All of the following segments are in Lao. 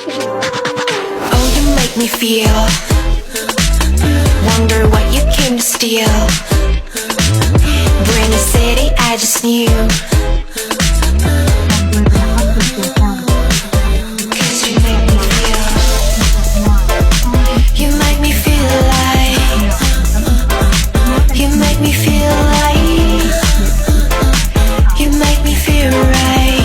Oh, you make me feel. Wonder what you came to steal. Bring a city I just knew. 'Cause you make me feel. You make me feel alive. You make me feel alive. You make me feel right.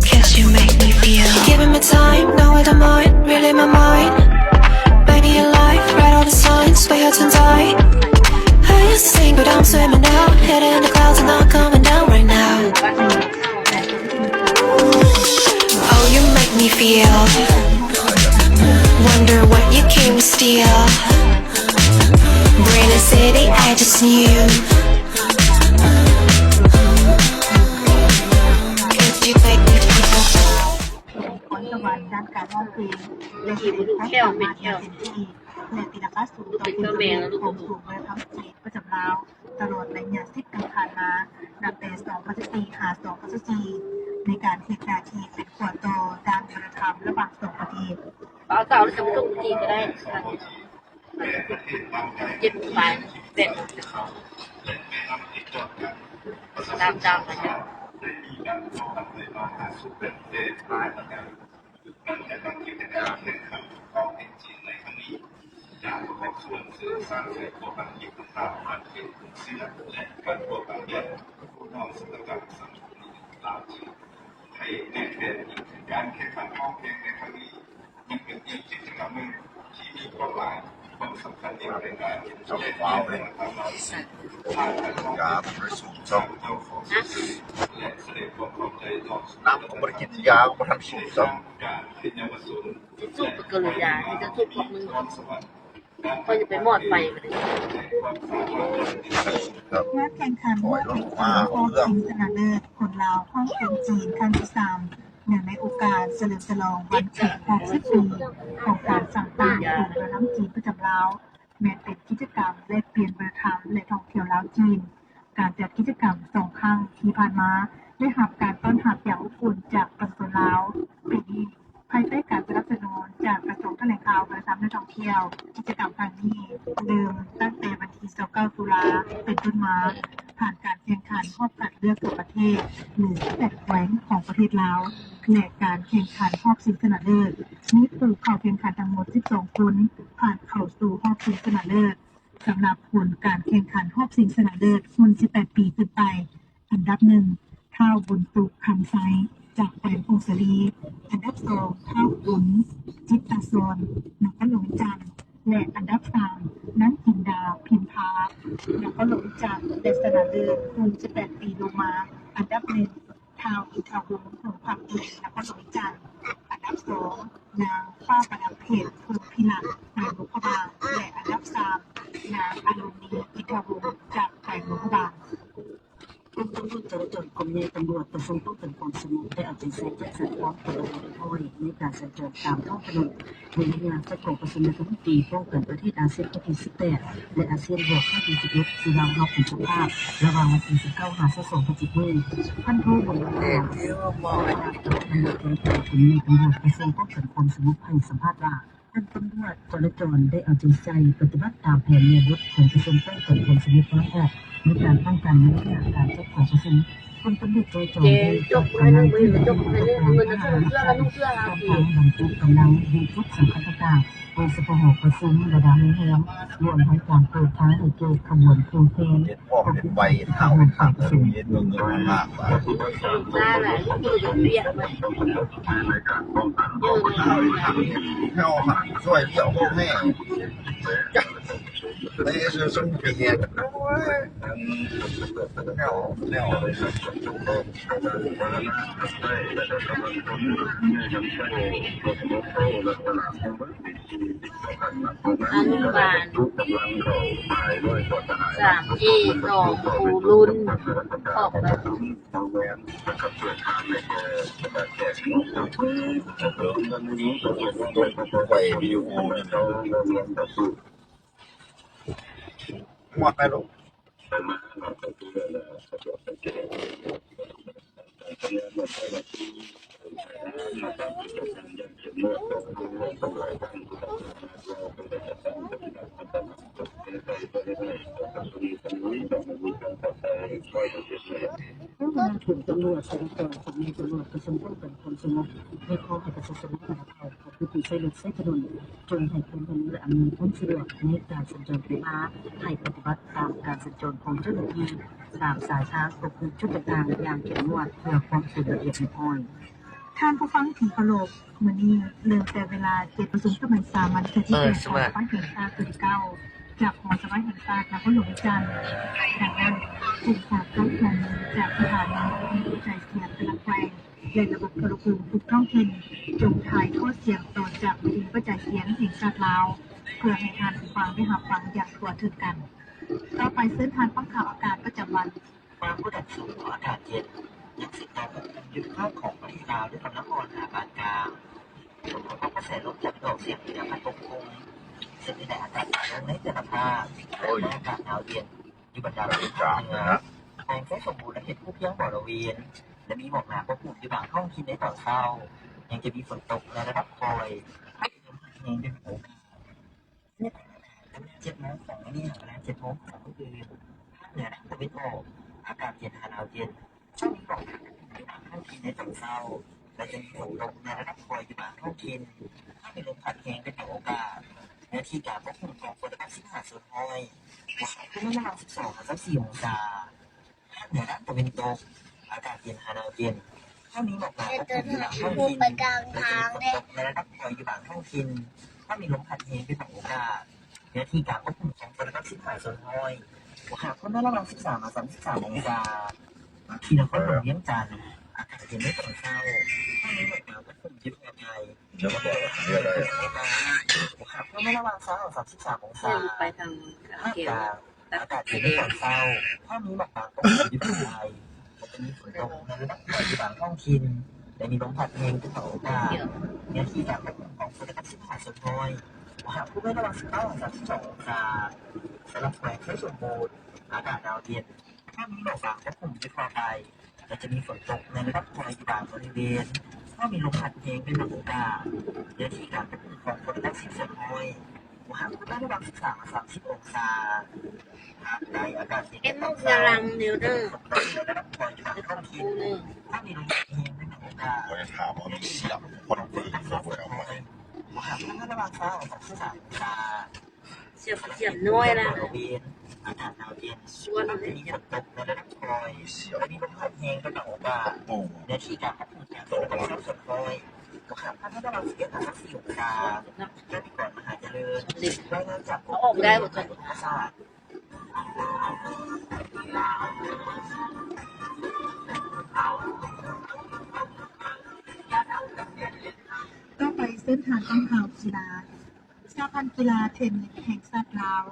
'Cause you make me feel. Giving me time, no other mind, really my mind. Baby, alive, right on the signs, but you're tonight. I just sing, but I'm swimming out, head in the clouds and not coming down right now. Oh, you make me feel. Wonder what you came to steal. Bring a city I just knew. 'Cause you make me feel. ພອນສະຫວັນດ້ານການຮ້ອງເພງ ແລະສະແດງຄວາມສາມາດຢ່າງເຕັມທີ່ ແລະຕີລາຄາສູງຕໍ່ຜົນສຳເລັດຂອງສູນວັດທະນະທຳຈີນປະຈຳລາວ ຕະຫຼອດໄລຍະສິບປີຜ່ານມາ, ນັບແຕ່ສອງພັນສິບສີ່ຫາສອງພັນຊາວສີ່ ໃນການເຮັດໜ້າທີ່ເປັນຂົວຕໍ່ດ້ານວັດທະນະທຳລະຫວ່າງສອງປະເທດ. ເອົາເສົາແລ້ວຈະໄປສົ່ງຈີນກໍໄດ້. ເຈັດໂມງປາຍ ແປດໂມງ ຕາມເຈົ້າ. ຢາບໍ່ໄດ້ກິນ ຢາກໍບໍ່ທັນສູບຊ້ຳ. ສູບກໍເລີຍຢາ ມີແຕ່ສູບພວກໜຶ່ງ ຂ້ອຍຈະໄປມອດໄຟ. ງານແຂ່ງຂັນຮ້ອງເພງເອົາເອົາຊິງຊະນະເລີດຄົນລາວຮ້ອງເພງຈີນຄັ້ງທີສາມ ເນື່ອງໃນໂອກາດສະເຫຼີມສະຫຼອງວັນຄົບຮອບສິບປີຂອງການສ້າງຕັ້ງສູນວັດທະນະທຳຈີນປະຈຳລາວ ແມ່ນເປັນກິດຈະກຳແລກປ່ຽນວັດທະນະທຳ ແລະ ທ່ອງທ່ຽວລາວ-ຈີນ. ການຈັດກິດຈະກຳສອງຄັ້ງທີ່ຜ່ານມາ ໄດ້ຮັບການຕ້ອນຮັບຢ່າງອົບອຸ່ນຈາກປະຊາຊົນລາວ. ປີນີ້ ພາຍໃຕ້ການສະໜັບສະໜູນຈາກກະຊວງຖະແຫຼງຂ່າວ ວັດທະນະທຳ ແລະ ທ່ອງທ່ຽວ, ກິດຈະກຳຄັ້ງນີ້ເລີ່ມຕັ້ງແຕ່ວັນທີຊາວເກົ້າຕຸລາເປັນຕົ້ນມາ, ຜ່ານການແຂ່ງຂັນຮອບຄັດເລືອກທົ່ວປະເທດ ຫຼື ສິບແປດແຂວງຂອງປະເທດລາວ ແລະ ການແຂ່ງຂັນຮອບຊິງຊະນະເລີດ ມີຜູ້ເຂົ້າແຂ່ງຂັນທັງໝົດສິບສອງຄົນ ຜ່ານເຂົ້າສູ່ຮອບຊິງຊະນະເລີດ. ສຳລັບຜົນການແຂ່ງຂັນຮອບຊິງຊະນະເລີດ ຮຸ່ນສິບແປດປີຂຶ້ນໄປ, ອັນດັບໜຶ່ງ ທ້າວ ບຸນສຸກ ຄຳໄຊ ຈາກແຂວງຜົ້ງສາລີ, ອັນດັບສອງ ທ້າວ ບຸນ ຈິດຕາສອນ ນະຄອນຫຼວງວຽງຈັນ ແລະ ອັນດັບສາມ ນາງ ຈິນດາ ພິມພາ ນະຄອນຫຼວງວຽງຈັນ ແລະ ຊະນະເລີດຮຸ່ນສິບແປດປີລົງມາ, ອັນດັບໜຶ່ງ ທ້າວ ອິນທະວົງ ພົງພັກດີ ນະຄອນຫຼວງວຽງຈັນ, ອັນດັບສອງ ນາງ ຟ້າປະດັບເພັດ ພົມພິລັກ ແຂວງຫຼວງພະບາງ ແລະ ອັນດັບສາມ ນາງ ອາລຸນີ ອິນທະວົງ ຈາກແຂວງຫຼວງພະບາງ. ກົມຕຳຫຼວດຈະລາຈອນ ກົມໃຫຍ່ຕຳຫຼວດ ກະຊວງປ້ອງກັນຄວາມສະຫງົບ ໄດ້ເອົາໃຈໃສ່ຈັດສັນຄວາມສະຫງົບຮຽບຮ້ອຍໃນການສັນຈອນຕາມທ້ອງຖະໜົນ ໃນໄລຍະຈັດກອງປະຊຸມລັດຖະມົນຕີປ້ອງກັນປະເທດອາຊຽນຄັ້ງທີສິບແປດ ແລະ ອາຊຽນບວກຄັ້ງທີສິບເອັດ ທີ່ລາວຮັບເປັນເຈົ້າພາບ ລະຫວ່າງວັນທີສິບເກົ້າ ຫາ ຊາວສອງ ພະຈິກນີ້. ພັນໂທ ບຸນເລີດ ແລະ ຫົວໜ້າຕຳຫຼວດ ກົມໃຫຍ່ຕຳຫຼວດ ກະຊວງປ້ອງກັນຄວາມສະຫງົບ ໃຫ້ສຳພາດວ່າ ກົມຕຳຫຼວດຈະລາຈອນໄດ້ເອົາໃຈໃສ່ປະຕິບັດຕາມແຜນແມ່ບົດຂອງກະຊວງປ້ອງກັນຄວາມສະຫງົບ ແລະ ໃນການປ້ອງກັນໃນໄລຍະການຈັດກອງປະຊຸມ. ກົມຕຳຫຼວດຈະລາຈອນໄດ້ຈັດກຳລັງເຈົ້າໜ້າທີ່ ພ້ອມທັງບັນຈຸກຳລັງຢູ່ຈຸດສຳຄັນຕ່າງໆ ໂດຍສະເພາະຫໍປະຊຸມ ແລະ ໂຮງແຮມ ລວມທັງການເປີດທາງໃຫ້ແກ່ຂະບວນເຄື່ອງແພ ອອກເປັນໃບເອົາເປັນຜັກເປັນເຮັດເບິ່ງເງິນມັນມາກວ່າ ມາຫຼາຍຄືກັນວຽກມັນ ເຮົາຫັ້ນຊ່ວຍເຫຼືອໂຮງແຮມ ໃນຊຸມປີແຮງ ໂອ້ຍ ແນວ ແນວ ອະນຸບານສາມເອ ສອງຄູລຸນ ອອກແບບ ໄປວິດີໂອນີ້ນະ ໝວກໄປລູກ. ເວລາຖືກຕຳຫຼວດຈະລາຈອນ ສຳນັກງານຕຳຫຼວດກະຊວງປ້ອງກັນຄວາມສະຫງົບ ໄດ້ຂໍໃຫ້ປະຊາຊົນລາວ ກໍຄືຜູ້ໃຊ້ລົດໃຊ້ຖະໜົນ ຈົ່ງໃຫ້ຄວາມຮ່ວມມື ແລະ ອຳນວຍຄວາມສະດວກໃນການສັນຈອນໄປມາ ໃຫ້ປະຕິບັດຕາມການສັນຈອນຂອງເຈົ້າໜ້າທີ່ຕາມສາຍທາງ ກໍຄືຈຸດຕ່າງໆ ຢ່າງເຂັ້ມງວດ ເພື່ອຄວາມເປັນລະບຽບຮຽບຮ້ອຍ. ທ່ານຜູ້ຟັງທີ່ເຄົາລົບ, ມື້ນີ້ເລີ່ມແຕ່ເວລາເຈັດ ປະຊຸມສະໄໝສາມັນເທື່ອທີແປດ ຂອງສະພາແຫ່ງຊາດເທື່ອທີເກົ້າ ຈາກຫໍສະພາແຫ່ງຊາດນະຄອນຫຼວງວຽງຈັນ. ດັ່ງນັ້ນ, ຈຶ່ງຝາກການຮ່ວມມືຈາກສະຖານີວິທະຍຸກະຈາຍສຽງແຕ່ລະແຂວງ ແລະ ລະບົບໂທລະໂຄ່ງທຸກທ້ອງຖິ່ນ ຈົ່ງຖ່າຍທອດສຽງຕໍ່ຈາກວິທະຍຸກະຈາຍສຽງແຫ່ງຊາດລາວ ເພື່ອໃຫ້ທ່ານຜູ້ຟັງໄດ້ຮັບຟັງຢ່າງທົ່ວເຖິງກັນ. ຕໍ່ໄປເຊີນທ່ານຟັງຂ່າວອາກາດປະຈຳວັນ. ຄວາມກົດອາກາດສູງ ຫຼື ອາກາດເຢັນ ຍັງສືບຕໍ່ປົກຄຸມຢູ່ພາກຂອງປະເທດລາວ ແລະ ກຳລັງອ່ອນຫາປານກາງ. ຜົນກະທົບຂອງກະແສລົມຕາເວັນອອກສຽງເໜືອພັດປົກຄຸມ, ເຮັດໃຫ້ອາກາດເຢັນລົງໃນແຕ່ລະພາກ ແລະ ອາກາດໜາວເຢັນຢູ່ບັນດາພູພາກເໜືອ. ແຂວງໄຊສົມບູນ ແລະ ເຂດພູພຽງບໍລະເວນ ແລະ ມີໝອກໜາປົກຄຸມຢູ່ບາງທ້ອງຖິ່ນໃນຕອນເຊົ້າ. ຍັງຈະມີຝົນຕົກໃນລະດັບຄ່ອຍ ແຮງເປັນບາງໂອກາດ. ເຈັດໂມງຂອງມື້ນີ້ ຫາເວລາເຈັດໂມງຂອງມື້ອື່ນ, ພາກເໜືອດ້ານຕາເວັນອອກ ອາກາດເຢັນຫາໜາວເຢັນ. ເຊົ້າມີໝອກໜາປົກຄຸມຢູ່ບາງທ້ອງຖິ່ນໃນຕອນເຊົ້າ ແລະ ຈະມີຝົນຕົກໃນລະດັບຄ່ອຍຢູ່ບາງທ້ອງຖິ່ນ. ເຈົ້າມີລົມພັດແຮງເປັນບາງໂອກາດ. ເນື້ອທີ່ການປົກຄຸມຂອງຝົນລະດັບສິບຫ້າສ່ວນຮ້ອຍ. ອຸນຫະພູມລະຫວ່າງສິບສອງຫາຊາວສີ່ອົງສາ. ພາກເໜືອດ້ານຕາເວັນຕົກ ອາກາດເຢັນຫາໜາວເຢັນ. ເຈົ້າມີໝອກໜາປົກຄຸມຢູ່ບາງທ້ອງຖິ່ນ ແລະ ຈະມີຝົນຕົກໃນລະດັບຄ່ອຍຢູ່ບາງທ້ອງຖິ່ນ. ເຈົ້າມີລົມພັດແຮງເປັນບາງໂອກາດ. ເນື້ອທີ່ການປົກຄຸມຂອງຝົນລະດັບສິບຫ້າສ່ວນຮ້ອຍ. ອຸນຫະພູມລະຫວ່າງສິບສາມຫາສາມສິບສາມອົງສາ. ທີ່ນະຄອນຫຼວງວຽງຈັນ ອາກາດເຢັນໃນຕອນເຊົ້າ. ເຈົ້າມີໝອກໜາປົກຄຸມຢູ່ທົ່ວໄປ. ອຸນຫະພູມລະຫວ່າງຊາວຫາສາມສິບສາມອົງສາ. ພາກກາງ ອາກາດເຢັນໃນຕອນເຊົ້າ. ເຈົ້າມີໝອກບາງຕົກຢູ່ທົ່ວໄປ ແລະ ຈະມີຝົນຕົກໃນລະດັບຄ່ອຍຢູ່ບາງທ້ອງຖິ່ນ ແລະ ມີລົມພັດແຮງເປັນບາງໂອກາດ. ເນື້ອທີ່ການປົກຄຸມຂອງຝົນລະດັບສິບຫ້າສ່ວນຮ້ອຍ. ອຸນຫະພູມລະຫວ່າງສິບເກົ້າຫາສາມສິບສອງອົງສາ. ສຳລັບແຂວງໄຊສົມບູນ ອາກາດໜາວເຢັນ. ເຈົ້າມີໝອກບາງປົກຄຸມຢູ່ທົ່ວໄປ ແລະ ຈະມີຝົນຕົກໃນລະດັບຄ່ອຍຢູ່ບາງບໍລິເວນ. ເຈົ້າມີລົມພັດແຮງເປັນບາງໂອກາດ. ເນື້ອທີ່ການປົກຄຸມຂອງຝົນລະດັບສິບສ່ວນຮ້ອຍ. ອຸນຫະພູມລະຫວ່າງສິບສາມຫາສາມສິບອົງສາ. ພາກໃຕ້ອາກາດເຢັນໃນຕອນເຊົ້າ. ຝົນຕົກໃນລະດັບຄ່ອຍຢູ່ບາງທ້ອງຖິ່ນ. ເຈົ້າມີລົມພັດແຮງເປັນບາງໂອກາດ. ຂ້ອຍຖາມວ່າມີສຽງຄົນປືນບໍ່ໄດ້ເອົາໄປ. ອຸນຫະພູມລະຫວ່າງຊາວຫາສາມສິບສາມອົງສາ. ສຽງ ສຽງນ້ອຍນະ ອາກາດໜາວເຢັນ ສ່ວນມີຝົນຕົກໃນລະດັບຄ່ອຍ ແລະ ມີລົມພັດແຮງເປັນບາງໂອກາດ. ເນື້ອທີ່ການປົກຄຸມຈາກສິບເອັດເປັນຊາວສ່ວນຮ້ອຍ. ບໍ່ຂ້າມຄາດລະຫວ່າງສິບເອັດຫາຊາວສີ່ອົງສາ. ແກ້ວ ນິກອນ ມະຫາຈະເລີນ ລາຍງານຈາກກົມອຸຕຸນິຍົມວິທະຍາສາດ. ຕໍ່ໄປເຊີນທ່ານຟັງຂ່າວກິລາ. ສະຫະພັນກິລາເທນນິສແຫ່ງຊາດລາວ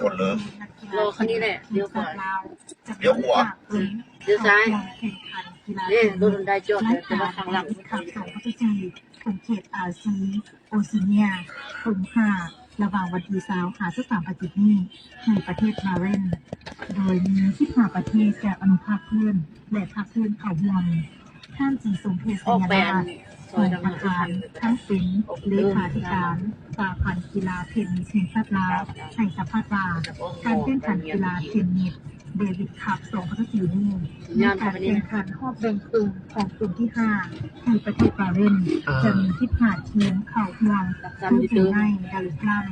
ສ່ງເຊີນນັກກິລາເທນນິສແຫ່ງຊາດລາວ ຈຳນວນຫ້າຄົນ ເຂົ້າຮ່ວມແຂ່ງຂັນກິລາເທນນິສລາຍການ ເອເຊຍ ຄັບ ສອງພັນຊາວສີ່ ຂອງເຂດອາຊີ ໂອເຊເນຍ ກຸ່ມຫ້າ ລະຫວ່າງວັນທີຊາວຫາຊາວສາມ ອາທິດນີ້ ໃນປະເທດບາເຣນ ໂດຍມີສິບຫ້າປະເທດຈາກອະນຸພາກພື້ນ ແລະ ພາກພື້ນເຂົ້າຮ່ວມ. ທ່ານ ສີສົມເພດ ໄຊຍະລາດ ຮອງປະທານ ທັງເປັນເລຂາທິການສະຫະພັນກິລາເທນນິສແຫ່ງຊາດລາວ ໃຫ້ສຳພາດວ່າ ການແຂ່ງຂັນກິລາເທນນິສເດວິດຄັບ ສອງພັນຊາວສີ່ນີ້ ມີການແຂ່ງຂັນຮອບແບ່ງກຸ່ມຂອງກຸ່ມທີຫ້າ ທີ່ປະເທດບາເຣນ ຈະມີສິບຫ້າທີມເຂົ້າຮ່ວມ ຄືບຣູໄນ, ດາລຸສລາມ,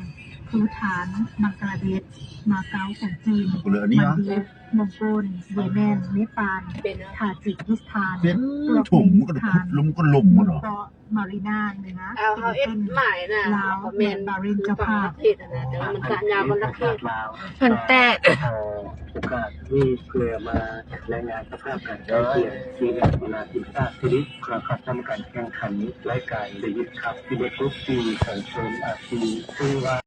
ພູຖານ, ບັງກະລາເດດ, ມາເກົາຂອງຈີນ, ມາດີຟ, ມົງໂກນ, ເຢເມັນ, ເນປານ, ທາຈິກນິສຖານ, ຕຸຣກເມນິສຖານ, ມາຣີນາເໜືອ, ຟີລິບປິນ, ລາວ ແລະ ບາເຣນເຈົ້າພາບ. ມັນແຕກ ໂອກາດນີ້ເພື່ອມາລາຍງານສະພາບການໃກ້ຄຽງທີ່ນັກກິລາທີມຊາດຊາວລີກ ຂອງຄະນະກຳມະການແຂ່ງຂັນລາຍການເດວິດຄັບ ປີເດກຣຸບ ປີຂອງໂຊນອາຊີ ເຊິ່ງວ່າ